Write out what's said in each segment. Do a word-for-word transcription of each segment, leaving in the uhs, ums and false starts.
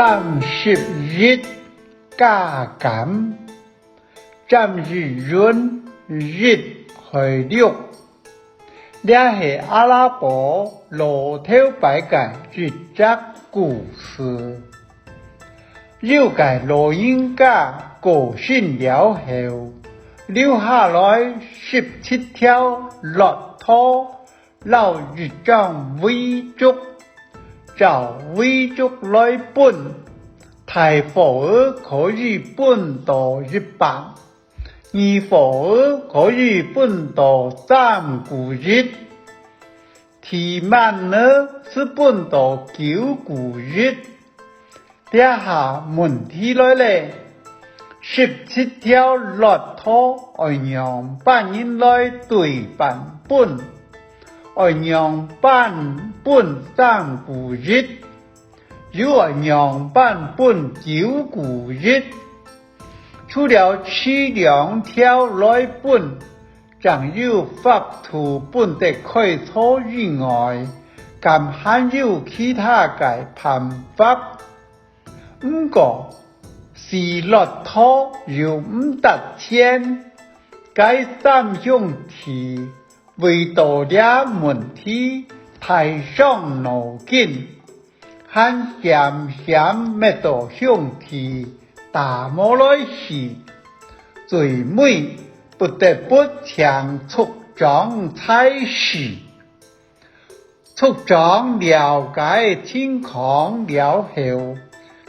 三十一加減，占一垤，一海陸。這係阿拉伯老頭擺个一隻故事。有個老人家過身了後，留下來十七條駱駝 摎一張遺囑，照遺囑來分，大貨仔可以分到一半，二貨仔可以分到三分一，第滿仔斯分到九分一。 這下問題來咧，十七條駱駝愛仰般形來對半分？愛仰般分三分一？又愛仰般分九分一？除了取兩條來分， 正有法度分得開錯以外，敢還有其他个辦法？毋過，死駱駝又毋值錢，該三兄弟為著這問題大傷腦筋， 還險險搣著兄弟打無來去，最尾不得不請族長裁示。族長了解情況了後，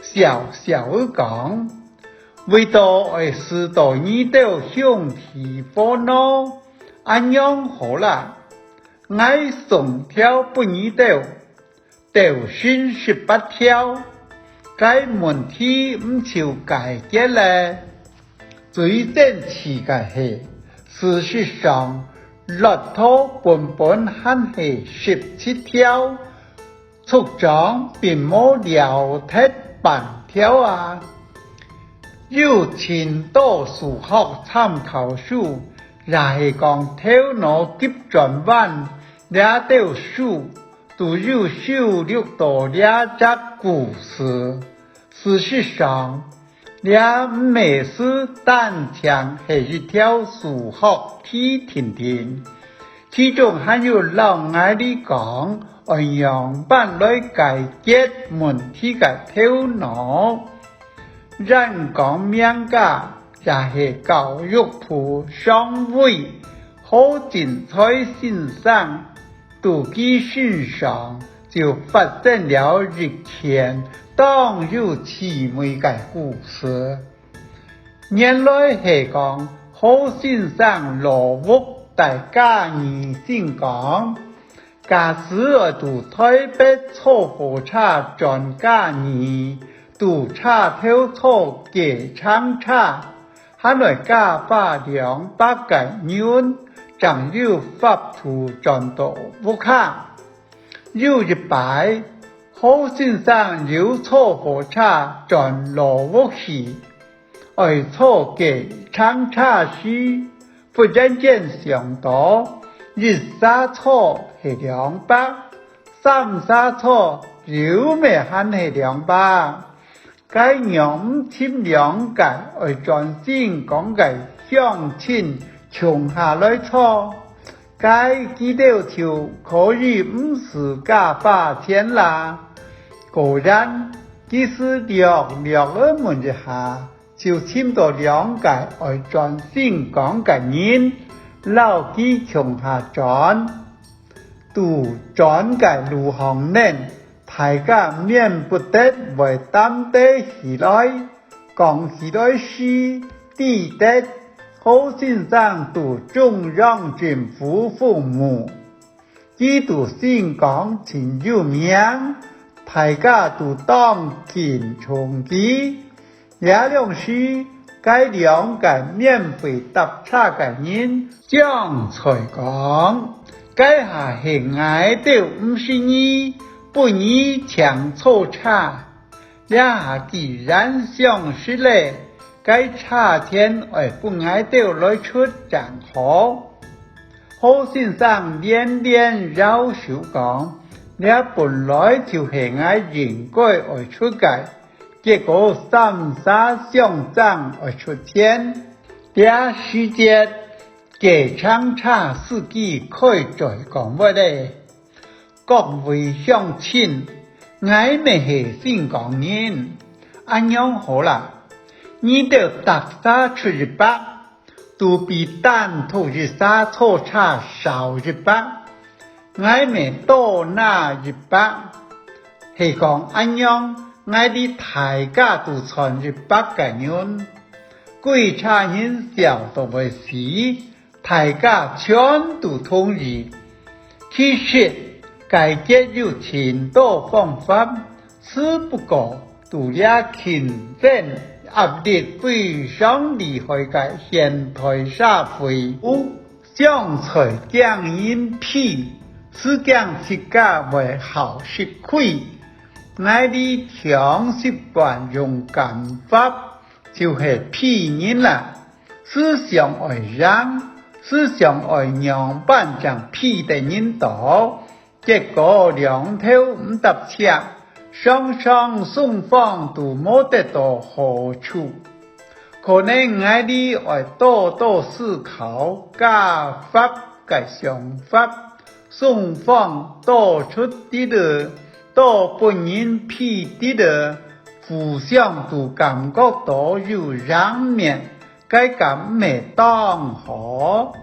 笑笑仔講：「為著愛使到你兜兄弟和惱，恁樣好啦，𠊎送條分你兜， 鬥成十八條，該問題毋就解決咧？」最爭議个係，事實上，駱駝本本還係十七條，族長並無了忒半條啊！有盡多數學參考書，也係講頭腦急轉彎，這兜書 都有收錄到這隻故事。事實上，這毋係斯單淨係一條數學題定定，其中還有摎𠊎俚講愛仰般來解決問題个頭腦。演講名家， 也係教育部常委何進財先生，在佢身上就發生了一件當有趣味个故事。原來係講，何先生老屋在嘉義新港， 假使愛在臺北坐火車轉嘉義，在車頭坐計程車，還愛加花兩百個銀，正有法度轉到屋下。有一擺，何先生又坐火車轉老屋去， 愛坐計程車時，忽然間想到，一儕坐係兩百，三儕坐又乜還係兩百。該仰毋尋兩個愛轉新港个鄉親共下來坐，該佢兜就可以毋使加花錢啦。果然，佢斯略略仔問一下， 就尋到兩個愛轉新港个人，摎佢共下轉。在轉个路項呢，大家免不得會談得起來，講起來時，知得何先生在中央政府服務， 佢在新港盡有名，大家都當敬重佢。這量時，該兩個免費搭車个人將才講：「該下係𠊎兜毋識你，分你請坐車。」 這下既然相識咧，該車錢愛分𠊎兜來出正好。何先生連連搖手講：「這本來就係𠊎應該愛出个，結果三儕相爭愛出錢。這時節，計程車司機開嘴講話咧：「各位鄉親，𠊎乜係新港人，恁樣好啦，你兜逐儕出一百， 都比單獨一儕坐車少一百，𠊎乜多拿一百。係講恁樣，𠊎俚大家都賺一百個銀。」歸車人笑到會死，大家全都同意。其實，解決有盡多方法， 只不過，在這競爭壓力非常厲害个現代社會，有常在驚人避，只驚自家會好食虧。𠊎俚長習慣用減法，就係避人啦。只想愛贏，只想愛仰般正避得人多， 結果兩頭毋搭赤，常常雙方都無得到好處。可能𠊎俚愛多多思考加法个想法，雙方多出滴仔，多分人避滴仔，互相都感覺到有贏面，該敢毋係當好？